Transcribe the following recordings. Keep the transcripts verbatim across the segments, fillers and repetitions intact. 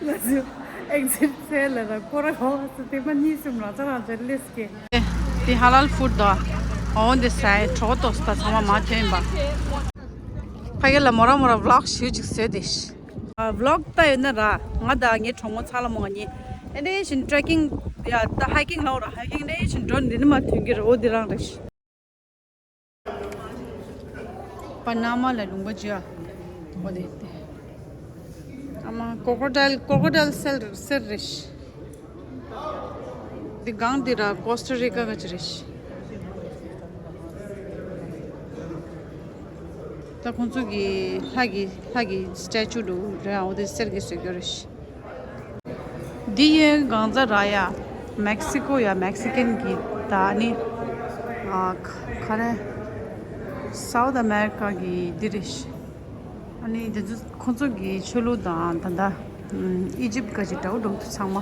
ང་ཚོ་ཨེག་ཛིཊ་སེལ་ལ་ར་སྐོར་ར་གོ་བ་སུ་དེ་མ་གཉིས་གསུམ་ར་ཚ་ར་ཚ་ལེས་ཀེ། དེ་ཧ་ལལ་ཕུཌ་དོ། འོ་འདི་སའི་གྲོགས་ཏོག་སྟ་ཚང་མ་མ་ཐོན་པ། ཕ་གི་ལ་མོ་ར་མོ་ར་ཝི་ལོག་ཞུ་ཅིག་བཟོས་ཏེ། ཝི་ལོག་ལྟ་ཡོད་ན་ར། ང་དང་ངའི་གྲོགས་མོ་ཚ་ལ་མོ་ང་གཉིས་ཨེ་འདྲ་བཞིན་ཊྲེ་ཀིང་ཡ་ད་ཧའི་ཀིང་ལ་འོ་ར། ཧའི་ཀིང་འདྲ་བཞིན་འགྲོ་འདི་ནི་མ་ཐོན་གི་ར། འོ་འདི་རང་རེད། པ་ན་མ་ལ་ལུང་པ་ཅི་ཡ། འོ་དེ་དེ། ཨ་མ་ཀོ་ཀྲོ་ཌའིལ་ཀོ་ཀྲོ་ཌའིལ་སེལ་སེལ་རེད་ཤི། འདི་སྒང་འདི་ར་ཀོ་སྟ་རི་ཀ་ག་ཅི་རེད་ཤི། ད་ཁོང་ཚོ་གི་ལྷ་གི་ལྷ་གི་སི་ཊེ་ཅུ་འདུག་རེད། འོ་དེ་གསེར་གྱི་བཟོས་རྒྱུ་རེད་ཤི། འདི་ཡན་གང་ཟག་ར་ཡ། མེག་སི་ཀོ་ཡ་མེག་སི་ཀན་གི་ད་ནི་ཨ་ཁ་རེ་སའུ་ཐི་ཨ་མེ་རི་ཀ་གི་འདི་རེད་ཤི། ཨ་ནི་འདི་ཚོ་ཁོ་ཚོ་གི་ཆོས་ལུགས་དང་ད་ལྟ་ཨི་ཇིབ་ག་ཅིག་འདྲ་བོ་འདྲ་བོ་ཚང་མ།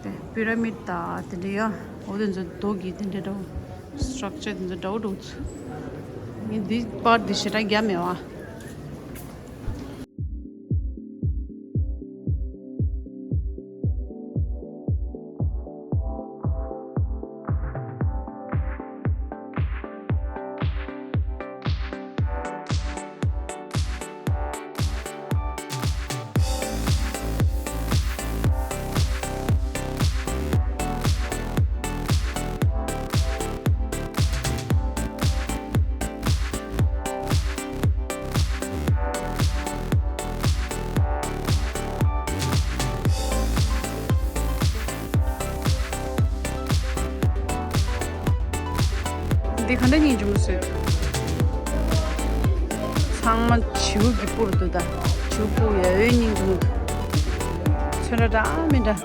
དེ་པི་ར་མིཌ་དང་དེ་འདྲ་ཡ། འོ་དེ་ཚོ་རྡོ་གི་དེ་འདྲ་འདྲ་བོ། སི་ཊྲག་ཅར་དེ་ཚོ་འདྲ་བོ་འདྲ་བོ་ཚོ། ངས་འདི་པར་འདི་ཞེ་དྲག་རྒྱབ་མེད་བ། འདི་ག་འདྲ་སྙིང་རྗེ་མོ་བཟོས། ཚང་མ་བྱིའུ་གི་སྤུ་རུ་འདུག་ད་བྱིའུ་སྤུ་ཡ་འོད་སྙིང་རྗེ་མོ་འདུག་ཚོན་ཁྲ་འདྲ་མི་འདྲ།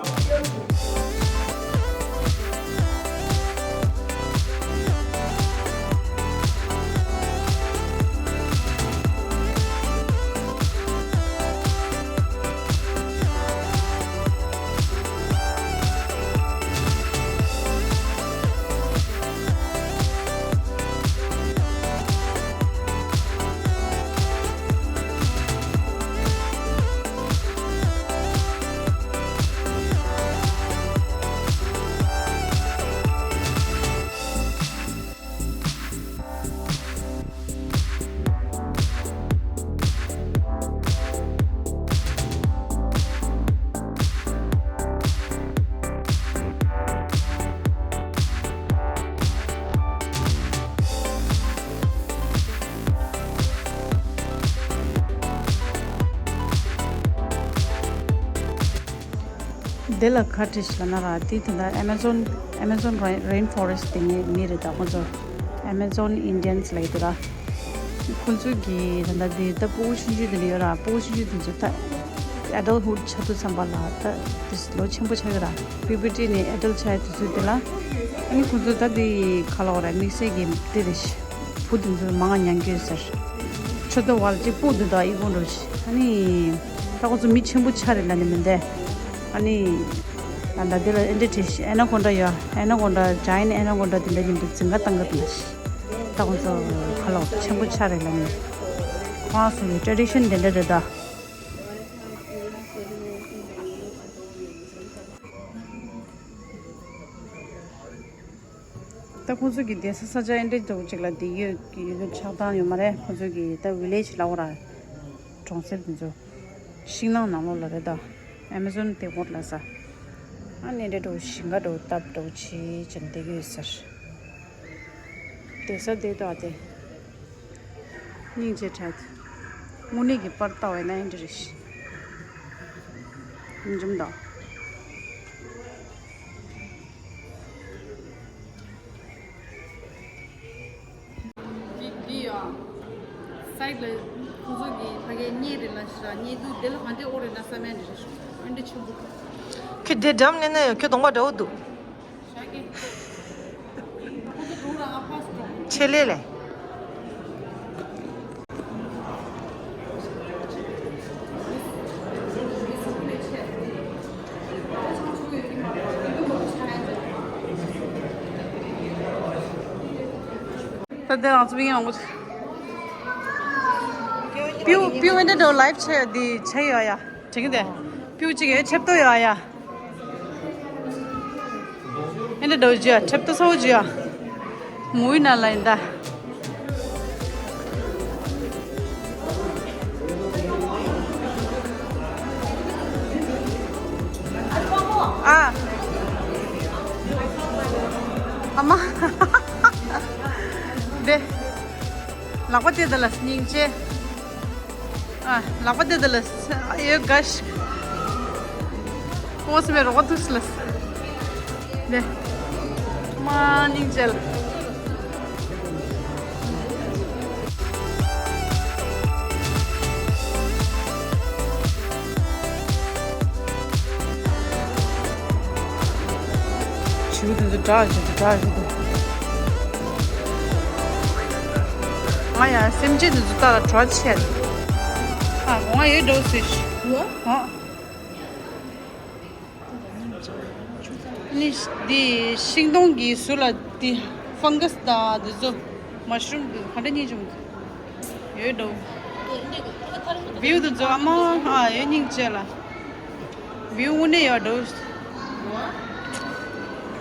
དེ་ལ་ཁ་བྲིས་ལ་ན་ར་དེ་དེ་འདྲ་Amazon Amazon rain- rainforest དེ་ངའི་མི་རེད་ད་ཁོ་ཚོ་Amazon Indians ལ་ཡི་དེ་ར། ཁོ་ཚོ་གི་ད་ལྟ་དེ་ད་ཕྲུ་གུ་ཆུང་ཆུང་དེ་འདྲ་ཡོད་ར། ཕྲུ་གུ་ཆུང་ཆུང་དེ་ཚོ་ད་adulthood ཆགས་དུས་ཙམ་པ་ལ་ད་དེ་ལོ་ཆེན་པོ་ཆགས་ཀྱི་ར། Puberty ནས་adult ཆགས་དུས་ཚོད་དེ་ལ་ཨ་ནི་ཁོ་ཚོ་ད་དེ་ག་ལ་བ་ར་དམིགས་བསལ་གྱི་དེ་རེད་ཤི། བུ་དེ་ཚོ་མང་ང་མྱང་གི་ཡོད་ཟེར། ཆོ་ཏོ་བལ་ཅིག་སྤུ་འདུག་ད་ཨི་ཀོན་རོ་ཅི་ཨ་ནི། ད་ཁོ་ཚོ་མི་ཆེན་པོ་ཆགས་རེད་ལ་ནི་མི་འདས། ཨ་ནི། ད་ད་འདི་ལ་ཨེ་འདྲ་བྲིས་ཤི་ཨེ་ན་ཀོན་ཌ་ཡོད་ཨེ་ན་ཀོན་ཌ་ཇ་ཡན་ཨེ་ན་ཀོན་ཌ་དེ་འདྲ་མཉམ་དུ་འཛིང་ག་བཏང་གི་འདུག་ལ་ཤི། ད་ཁོ་ཚོ་ཁ་ལོ་ཆེན་པོ་ཆགས་རེད་ལ་ནི། ཁོ་རང་ཚོ་གི་ཊེ་རེ་ཌི་ཤན་དེ་འདྲ་རེད་ད། ད་ཁོང་ཚོ་གི་བསྡད་ས་ས་ཆ་ཨེ་འདྲ་འདྲ་བོ་ཅིག་ལ་བསྡད་ཡོད་ཀྱི་ཡོད་ཆགས་སྡང་ཡོད་མ་རེད། ཁོང་ཚོ་གི་ད་ཝི་ལེཇ་ལབ་དགོས་ར། གྲོང་གསེབ་དེ་ཚོ་ཤིང་ནགས་ནང་ལོགས་ལ་རེད་ད། ཨེ་མ་ཛོན་དེ་སྐོར་ལ་ས། ཨ་ནི་འདྲ་འདྲ་བོ་ཞིང་ཁ་འདྲ་བོ་སྟབས་འདྲ་བོ་བྱེད་ཅིང་བསྡད་ཀྱི་ཡོད་ཟེར། བསྡད་ས་བསྡད་དོ་ཨ་དེ། སྙིང་རྗེ་བྲལ་ཏེ། དངོས་གནས་ཀྱི་པར་ལྟ་བས་ན་ཨེ་འདྲ་རེད་ཤི། འཇུམ་དང་། འདི་འདི་ཡ། སའིཌ་ལ་ཁོ་ཚོ་གི་ཕ་གའི་གཉེར་རེད་ལ་ཤི་ར་གཉེར་དུས་དེ་ལ་ག་འདྲས་ཨོ་རེད་ན་བསམ་ཡ་འདྲ་རེད་ཤི་ཨེ་འདྲ་ཆེན་པོ། ཁྱོད་དེ་འགྲམ་ནས་ན་ཡང་ཁྱོད་གདོང་པ་འདྲ་བོ་འདུག་ཆེ་ལེ་ལེ། ད་ལྟ་ང་ཚོ་བི་ཡང་ངོ་པིའུ་པིའུ་ཨེ་འདྲ་འགྲོ་ལའིབ་ཆེ་འདི་ཆེ་ཡོད་ཡ། དེ་གི་དེ། ཕིའུ་གཅིག་གི་ཁྲེབ་ཏོ་ཡོད་ཨ་ཡ། ཨེ་འདྲ་འདྲ་བོ་ཅིག་ཡ། ཁྲེབ་ཏོ་ཚ་བོ་ཅིག་ཡ། མུའུ་ནང་ལ་ཡིན་ད། ཨ། ཨ་མ། དེ། ལག་པ་དེ་དེ་ལ་སྙིང་རྗེ། ཨ། ལག་པ་དེ་དེ་ལ་ས་ཡོད་ག་ཞིག་ཀོང་སི་མེ་རོགས་ཐུགས་ལ་ས། དེ། མ་སྙིང་རྗེ་ལ། བྱིའུ་དེ་ཚོ་འདྲ་བྱེད་དུ་འདྲ་བྱེད་དུ། ང་ཡང་སེམས་ཅན་དེ་ཚོ་ལྟ་ལ་གྲོགས་བྱས། ཨ། ང་ཡོད་འགྲོ་ཟེར་ཞིག་ཨོ། ནི་འདི་ཤིང་སྡོང་གི་ཟུར་ལ་འདི་ཕང་ག་སི་དང་འདི་ཚོ་མ་ཤུ་རུམ་འདི་ག་འདྲ་སྙིང་རྗེ་མོ་ཡོད་འགྲོ། བིའུ་དེ་ཚོ་ཨ་མ་ཨ་ཡོད་སྙིང་རྗེ་ལ། བིའུ་དངོས་གནས་ཡོད་འགྲོ།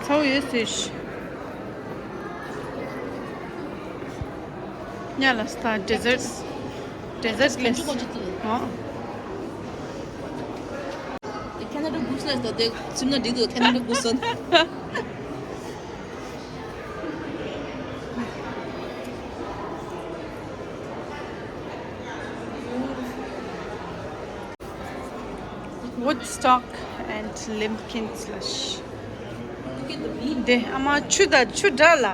ཚ་བོ་ཡོད་ཟེར་ཞིག་ཉ་ལ་སྟ་ཌེ་ཟར་ཌེ་ཟར་ལེས། ཨོ། ཁེ་ན་ཌ་གུ་སི་ལ་སྟ་དེ་ཚིམ་ན་འགྲིག་འདུག་ཁེ་ན་ཌ་གུ་སི་སོན། Woodstock and Limpkin Slush. དེ་ཨ་མ་ཆུ་དང་ཆུ་འདྲ་ལ།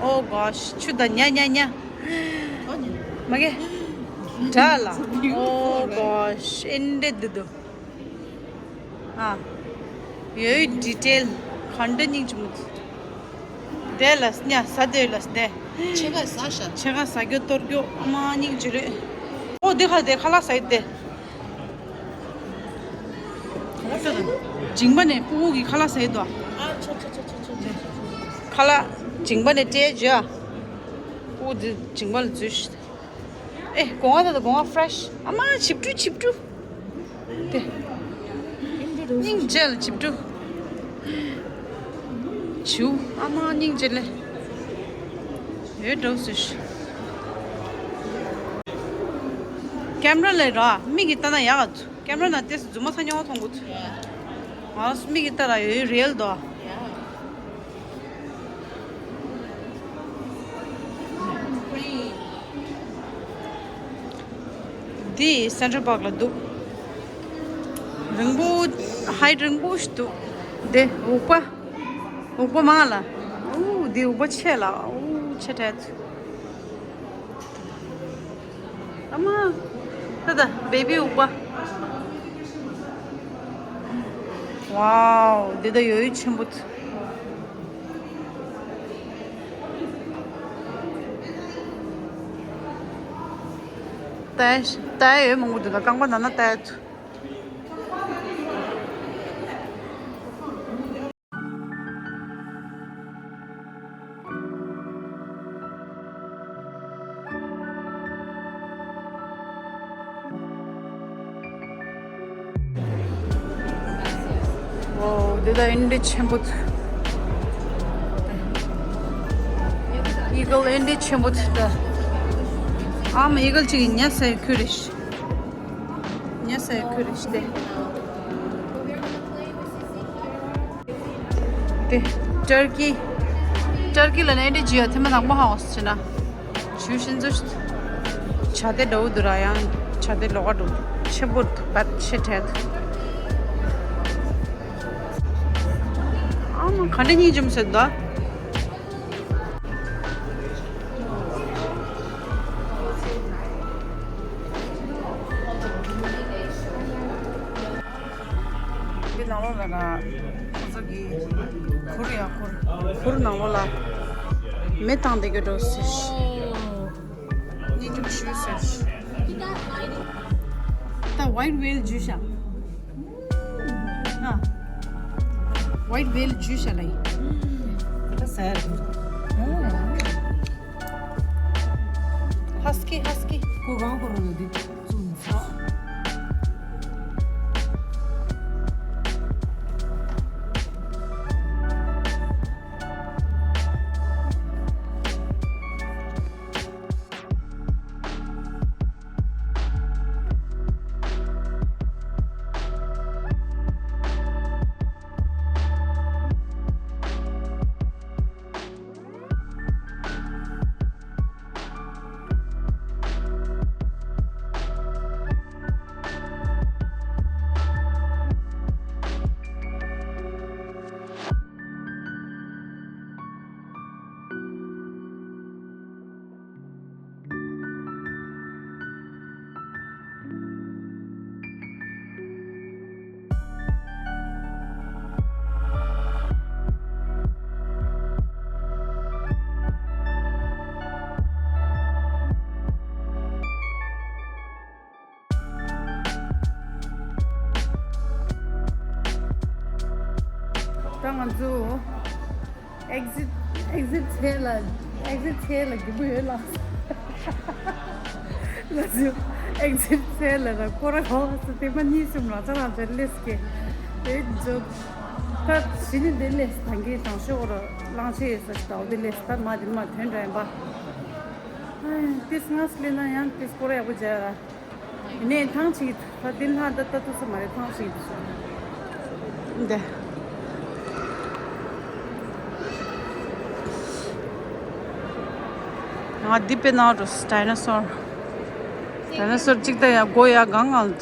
Oh gosh ཆུ་དང་ཉ་ཉ་ཉ། མ་གི་འདྲ་ལ། Oh gosh ཨེ་འདྲ་འདུག་འདུག་ཨ། ཡོའི་ཌི་ཊེལ་ག་འདྲ་སྙིང་རྗེ་མོ། དེ་ལ་སྙ་ཟ་དེ་ལ་སྟེ། ཕྱེད་ཀ་ཟ་ཤ། ཕྱེད་ཀ་ཟ་རྒྱུ་གཏོར་རྒྱུ་མ་སྙིང་རྗེ་རེད། ཨོ་དེ་ཁ་དེ་ཁ་ལག་ཟ་ཡི་སྟེ། ཁ་ལག་ཟ་ཡི། མཇིང་པ་ནས་ཕྲུ་གུ་གི་ཁ་ལག་ཟ་ཡི་དོ། ཨ་ཆོ་ཆོ་ཆོ། ཁ་ལག་མཇིང་པ་ནས་སྤྲད་བྱོས་ཨ། ཕྲུ་གུ་དེ་མཇིང་པ་ལ་འཛུལ་ཤི། ཨེ་སྒོ་ང་ད་ད་སྒོ་ང་ཕ་རེ་ཤི། ཨ་མ་ཆིབས་འགྲོ་ཆིབས་འགྲོ། དེ། སྙིང་རྗེ་ལ་ཆིབས་འགྲོ། བྱིའུ་ཨ་མ་སྙིང་རྗེ་ལེ། ཡོད་འགྲོ་ཟེར་ཞིག་ཀེམ་ར་ལས་ར་མིག་གིས་ལྟ་ན་ཡག་ག་ཚུ། ཀེམ་ར་ནང་ཏོག་ཙམ་རྫུན་མ་ཚ་ཉོ་མཐོང་གི་ཚུ། ཨ་མིག་གིས་ལྟ་ལ་ཡོད་རེལ་དོ། འདི་སེན་ཊྲལ་པཱག་ལ་འདུག་རིང་པོ་ཧའིཊ་རིང་པོ་ཞིག་འདུག་དེ་འུག་པ། འུག་པ་མང་ལ། ཨུ་འདི་འུག་པ་ཆེ་ལ། ཨུ་ཆེ་དྲགས། ཨ་མ། ད་ད་བེ་བི་འུག་པ། ཝའོ་འདི་ད་ཡོད་ཡོད་ཆེན་པོ། ལྟ་ལྟ་ཡོད་མང་པོ་འདུག་ད་རྐང་པ་ན་ན་ལྟ་ཡོད། ཨོ། འདི་ད་ཨེ་འདྲ་ཆེན་པོ་འདུག་ཨི་གལ་ཨེ་འདྲ་ཆེན་པོ་འདུག་ད་ཨ་མ་ཨི་གལ་གཅིག་གིས་ཉ་ཟ་ཡི་ཁུལ་རེད། ཉ་ཟ་ཡི་ཁུལ་རེད་ཤི་སྟེ། དེ་ཊར་ཀི། ཊར་ཀི་ལ་ནས་འདི་ཇི་ཡ་ཐེངས་མ་དང་པོ་ཧ་འོ་སི་ཆེ་ན། ཇུ་ཤིན་ཛུ་ཤི། ཇ་དེ་འདྲ་བོ་འདུག་ར་ཡང་ཇ་དེ་ལོག་འགྲོ་ཆེན་པོ་འདུག་བད་ཆེ་དྲགས་འདུག་ཨ་མ་ག་འདྲ་སྙིང་རྗེ་མོ་ཟེར་འདུག་འདི་ནང་ལོགས་ལ་ལ་ཁོ་ཚོ་གི་གུར་ཡ་གུར་གུར་ནང་ལོགས་ལ་མེ་བཏང་བསྡད་ཀྱི་འགྲོ་ཟེར། སྙིང་རྗེ་མོ་ཞུ་ཟེར། ད་ཝའིཊ་ཝེལ་ཇུས་ཤ། ཨ། ཝའིཊ་ཝེལ་ཇུས་ཤ་ལ་ད་ཟེར། ཧ་སི་ཀི་ཧ་སི་ཀི། ཁོ་རང་ཁོ་རང་ལ་འདི་བཙུགས་ནས་ཟ། ད་ང་ཚོ་ཨེག་ཟིཊ་ཨེག་ཟིཊ་ཚལ་ལ་ཨེག་ཟིཊ་ཚལ་ལ་རྒྱུ་བོ་ཡོད་ལ། ང་ཚོ་ཨེག་ཟིཊ་ཚལ་ལ་ར་སྐོར་ར་གོ་ས་དེ་མ་གཉིས་གསུམ་རང་ཚ་རང་ཚ་ལེས་ཀྱི་དེ་ཚོ་ད་ཞི་ནི་དེ་ལེས་ད་གི་དང་ཤོག་ར་གླང་ཆེ་ཡོད་ས་ཞིག་ད་འོ་དེ་ལེས་ད་མ་དེ་མ་དོན་འདྲ་ཡིན་པ། ཨ་ཏིས་ངས་ལེ་ན་ཡང་ཏིས་སྐོར་ར་ཡག་པོ་བྱས་ར། ནས་ཐང་ཆིག་ད་དེ་ལྷ་ད་ལྟ་ཐུག་ས་མ་རེད། ཐང་ཆིག་འདི་ང་འདི་དཔེ་ནང་འགྲོ། ཌའི་ནོ་སོར། ཌའི་ནོ་སོར་གཅིག་ད་ཡ་མགོ་ཡ་གང་ང་།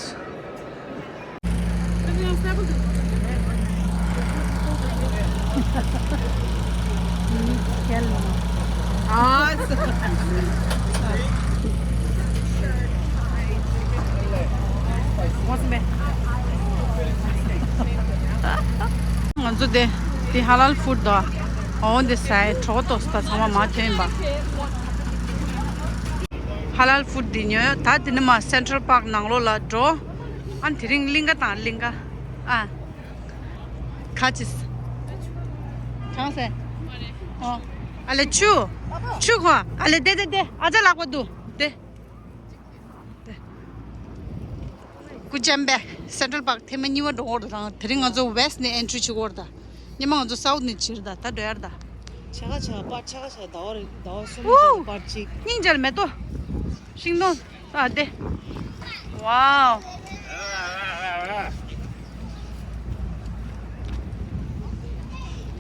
ང་ཚོ་དེ་དེ་ཧ་ལལ་ཕུཌ་དོ། འོ་འདི་ཟ་ཡི་གྲོགས་ཏོག་ད་ཚང་མ་མ་ཐོན་པ། ཧ་ལལ་ཕུཌ་འདི་ཉོས། ད་འདི་ནི་མ་སེན་ཊྲལ་པཱརྐ་ནང་ལོགས་ལ་འགྲོ། ཨ་དེ་རིང་གླིང་ག་དང་གླིང་ག་ཨ། ཁ་ཅིག་གང་ཟེར། ཨོ། ཨ་ལེ་ཆུ། ཆུ་ཁོ། ཨ་ལེ་དེ་དེ་དེ་ཨ་ཅག་ལག་པ་འདུག་དེ། དེ། སྐུ་ཅམ་པས་སེན་ཊྲལ་པཱརྐ་ཐེངས་མ་གཉིས་པ་འགྲོ་འོར་དང་དེ་རིང་ང་ཚོ་ཝེསཊ་ནས་ཨེན་ཊི་རི་བྱེད་འོར་དང་། ཉི་མ་ང་ཚོ་སའུཐ་ནས་བྱེད་ད་ད་འགྲོ་ཡར་ད། ཆ་ག་ཆ་ག་པར་ཆ་ག་ཆ་ག་ཟླ་བ་རེ་ཟླ་བ་གསུམ་ཨུ། ཆ་ག་པར་གཅིག་སྙིང་རྗེ་ལ་མེ་ཏོག་ཤིང་སྡོང་། ཨ་དེ། ཝའོ།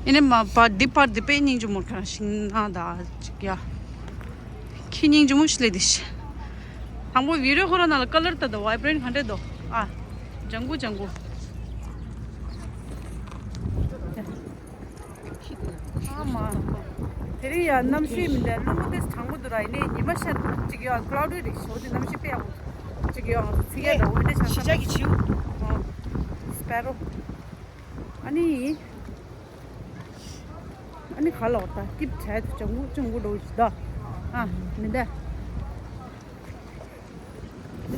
ཨེ་ནི་མ་པ་འདི་པར་འདི་དཔེ་སྙིང་རྗེ་མོ་ག་ཤིང་ནགས་ད་ཅིག་ཡ། ཁྱི་སྙིང་རྗེ་མོ་ཞིག་ལས་འདི་ཤི། དང་པོ་བི་ཌི་ཡོ་ཁོ་ར་ནང་ལ་ཀ་ལར་ད་ད་ཝའི་བྷི་རེན་ཊི་ག་འདྲས་འདུག་ཨ། ལྗང་གུ་ལྗང་གུ། ཨ་མ། དེ་རིང་ཡང་གནམ་གཤིས་མི་འདྲ། རླུང་བུ་དེ་གྲང་མོ་འདུག་ར། ཡིན་ནའི་ཉི་མ་ཤར་ཅིག་ཡོད། ཀླའུ་ཌི་རེད་ཤོག་དེ་གནམ་གཤིས་དཔེ་ཡག་པོ་ཅིག་ཡོད། ང་ཚོ་ཚིག་ཡ་འདྲ་འོད་འདྲ་ཆགས་ཤ་ཅག་གི་བྱིའུ། ཨོ། སྤེ་རོ། ཨ་ནི། ཨ་ནི་ག་ལོག་ད་སྐྱིབས་བྲལ་དུ་ལྗང་གུ་ལྗང་གུ་འགྲོ་ཞིག་ད། ཨ་མི་འདྲ།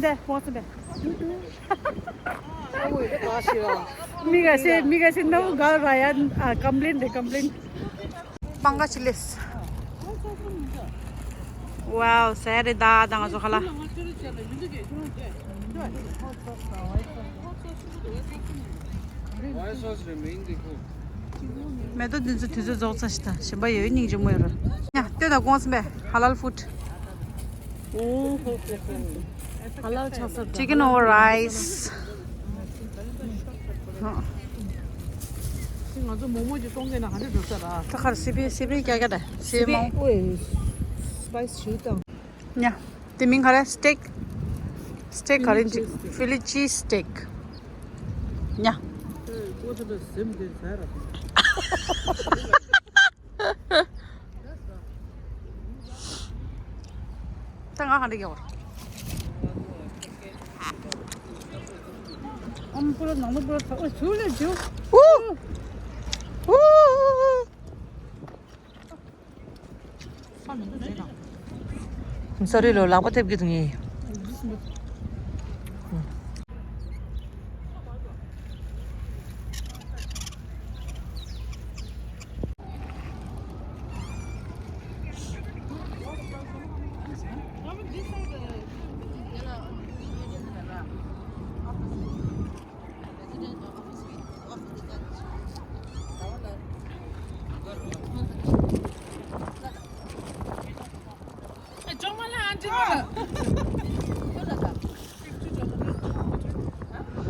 འདི་ཧོ་སི་པེ། མི་ག་ཤེ་མི་ག་ཤེ་ནོ་ག་ར་ཡ། ཨ་ཀམ་པི་ལེན་རེད་ཀམ་པི་ལེན། པང་ག་ཅི་ལེས། ཝའོ་ཟེར་རེད་ད་ད་ང་ཚོ་ཁ་ལ། White sauce remain देखो। མེ་ཏོག་འདི་ཚོ་དུས་ཚོད་རྫོགས་ཚར་ཤི་ད་ཞིམ་པ་ཡོད་སྙིང་རྗེ་མོ་ཡོད་ར། ཡ་ལྟོས་དང་ཀོང་སི་པེ་ཧ་ལལ་ཕུཌ། Chicken over rice. ང་ཚོ་མོག་མོག་ཅིག་གཏོང་མཁན་ན་ག་འདྲ་འགྲོ་ས་ར། ད་ག་རེ་སི་པན་སི་པན་རྒྱག་རྒྱག་ད་སི་པན་མང་པོ་ཡོད། སི་པའི་སི་ཞུ་དང་། ཉ། དེ་མིང་ག་རེ་སི་ཊེག་སི་ཊེག་ག་རེ་ཅིག་ཕི་ལི་ཅི་སི་ཊེག་ཉ། ཨེ་ཀོ་ཚོད་པའི་སེམས་དེ་ཟ་ར། ད་ང་ག་འདྲ་རྒྱག་བར། ཨམ་པུ་ར་ནང་ལ་པུ་ར་ཐ་ཨོ་ཆུ་ལེ་ཆུ། ཨུ། ཨུ། ས་རི་ལོ་ལག་པ་ཐེབས་ཀྱི་འདུག་ངེས།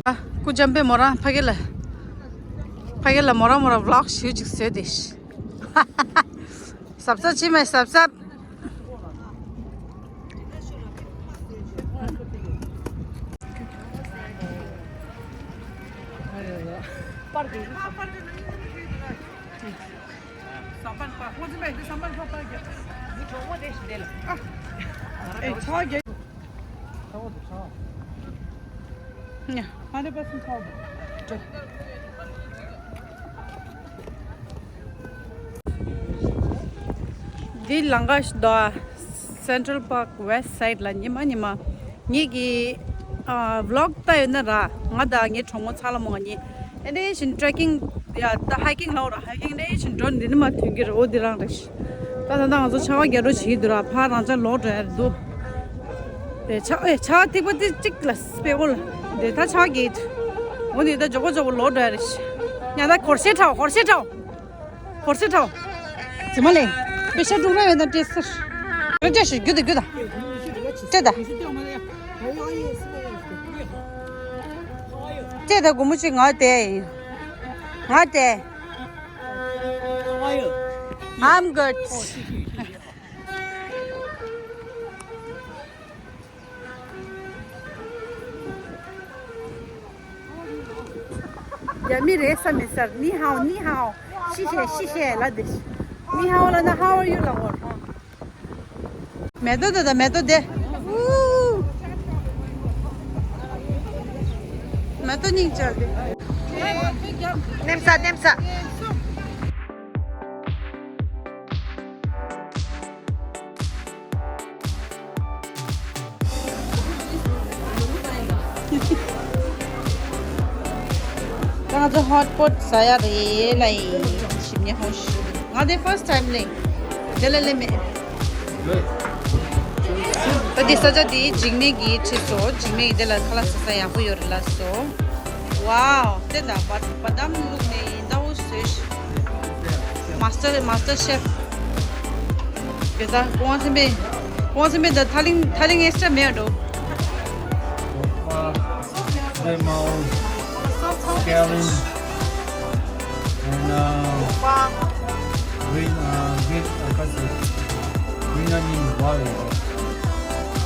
ཨ། སྐུ་ལྕམ་པས་མོ་རང་ཕ་གི་ལ། ཕ་གི་ལ་མོ་རང་མོ་རང་ཝི་ལོག་ཞུ་ཅིག་བཟོས་ཏེ། གཟབ་གཟབ་བྱེད་མེད་གཟབ་གཟབ། འདི་ལང་ཀ་ཞིག་འདུག་ཨ། སེན་ཊྲལ་པཱརྐ་ཝེསཊ་སའིཌ་ལ་ཉི་མ་ཉི་མ། ངེད་ཀྱི་ཨ་ཝི་ལོག་ལྟ་ཡོད་ན་ར། ང་དང་ངའི་གྲོགས་མོ་ཚ་ལ་མོ་ང་གཉིས་ཨེ་འདྲ་བཞིན་ཊྲེ་ཀིང་ ཡ་ད་ཧའི་ཀིང་ལོག་ར། ཧའི་ཀིང་ནས་ཕྱིན་འགྲོ་འདི་ནི་མ་ཐོན་གི་རེད། འོ་འདི་རང་རེད། ད་ད་ད་ང་ཚོ་ཆར་པ་རྒྱག་འགྲོ་བྱེད་ཀྱི་འདུག་ར། ཕར་རང་ཅག་ལོག་འགྲོ་ཡ་རེད་འདུག་དེ་ཆར་ཨེ་ཆར་པ་ཐིགས་པ་དེ་གཅིག་ལ་སྤེ་འོ་ལ། དེ་ད་ཆར་པ་རྒྱག་འོ་འདི་ད་མགྱོགས་པོ་མགྱོགས་པོ་ལོག་འགྲོ་ཡ་རེད། ཡ་ད་གོར་སེ་ཁྲའོ། གོར་སེ་ཁྲའོ། གོར་སེ་ཁྲའོ། ཙི་མ་ལེ། པེ་ཤ་དྲུག་ར་ཡོད་ན་སྤྲད་ཟེར། རེ་ཅེ་ཤི་རྒྱུ་དེ་རྒྱུ་ད། སྤྲད་ད། སྤྲད་ད་སྒོར་མོ་གཅིག་ང་དེ། ང་དེ། I'm good. རྒྱ་མི་རེད་བསམ་མེད་ཟེར། ནི་ཧའོ། ནི་ཧའོ། ཤི་ཤེ་ཤི་ཤེ་ལབ་དེ། ནི་ཧའོ་ལབ་ན་how are you ལབ་འོ། མེ་ཏོག་དེ་དང་མེ་ཏོག་དེ། ཨུ། མེ་ཏོག་སྙིང་རྗེ་དེ། ནེམ་ས་ནེམ་ས། ད་ང་ཚོ་ཧོ་ཊི་པོ་ཊི་ཟ་ཡ་རེད་ལ་ཡིན། ཞིམ་ཉེ་ཧོ་ཤི། ང་དེ་first time ལེ། དེ་ལ་ལེ་མེད། ད་འདི་ས་ཆ་འདི་འཇིགས་མེད་ཀྱིས་ཁྲིད་སོ། འཇིགས་མེད་ཀྱིས་དེ་ལ་ཁ་ལག་ཟ་ས་ཡག་པོ་ཡོད་རེད་ལབ་སོ། ཝའོ། དེ་ལ་བ་བ་དམ་བླུགས་ནས་ཡིན་ད་འུ་བཟོས་ཤིག Master, master chef. Biasa, kau sih be, kau sih be dah thaling, thaling extra meh do. Okpa, lemao, scallion, and uh, green, uh, green, uh, kasi, green onion, wali,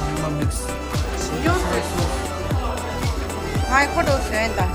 sama mix. Hai ko do senda.